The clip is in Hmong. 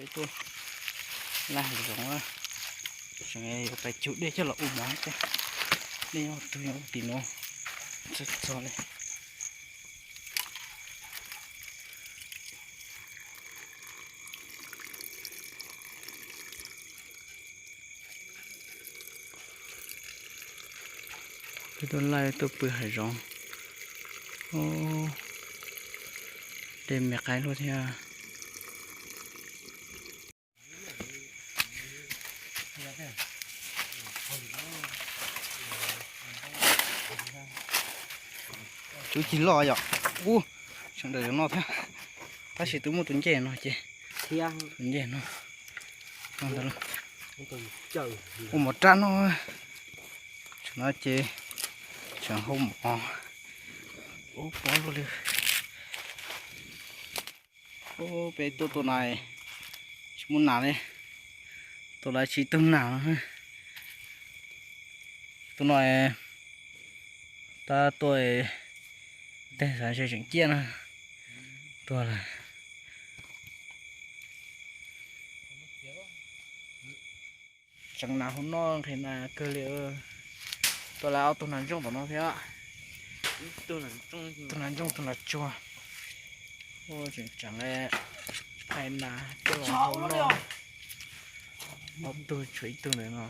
Tuaj laj hav zoov, tseem yuav pais cug dej coj los ua mov thiab. Dej nyob tug nyob tim no txog txog li. Peb tuaj laj tuaj pw hav zoov. Dej me qaib luaj thiab. Twb cig loj yom. Ub, sawv daws yuav noj thiab. Tab sis twb muaj tus ncej no ces, tus ncej no, ua mov rab no. Tam no ces tseem hau mov. Ub, pob luaj li. Ub, peb tuaj tus no tsis muaj nas li. Tus no tsis tug nas no. Tus no tab tuaj teg xav ntshe tseem ciaj na. Tuag lawm. Tseev nas hu noj nqhis nas kawg li. Tuaj lawm ob tug nas ntsooj tom no thiab. Tus nas ntsooj tus nas tsuag. Tseem tseev phais nas coj los hu noj. Ob tug tshuav ib tug ntawm no.